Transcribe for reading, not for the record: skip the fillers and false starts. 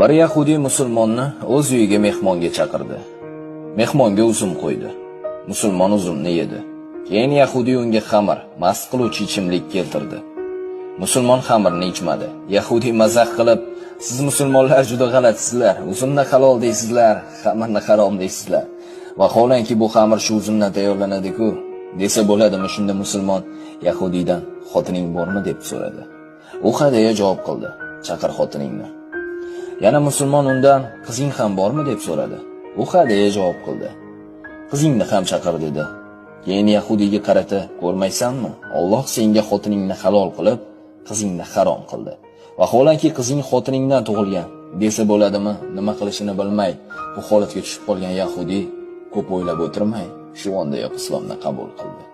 Bir yahudiy musulmonni o'z uyiga mehmonga chaqirdi. Mehmonga uzum qo'ydi. Musulmon uzumni yedi. Keyin yahudiy unga xamir, mast qiluvchi ichimlik keltirdi. Musulmon xamirni ichmadi. Yahudiy mazax qilib, "Siz musulmonlar juda g'alatsizlar. Uzumni halol deysizlar, xamirni harom deysizlar. Vaholanki bu xamir shu uzumdan tayyorlanadi-ku." Desa bo'ladimi? Shunda musulmon yahudiydan "Xotining bormi?" deb so'radi. U ha deya javob qildi. "Chaqir xotiningni." Yana musulmon undan "Qizing ham bormi?" deb so'radi. U ha deya javob qildi. "Qizingni ham chaqir" dedi. Keyin yahudiyga qarata, "Ko'rmaysanmi? Alloh senga xotiningni halol qilib, qizingni harom qildi. Vaholanki qizing xotiningdan tug'ilgan." Desa bo'ladimi? Nima qilishini bilmay, bu holatga tushib qolgan yahudiy ko'p o'ylab o'tirmay, shu ondayoq islomni qabul qildi.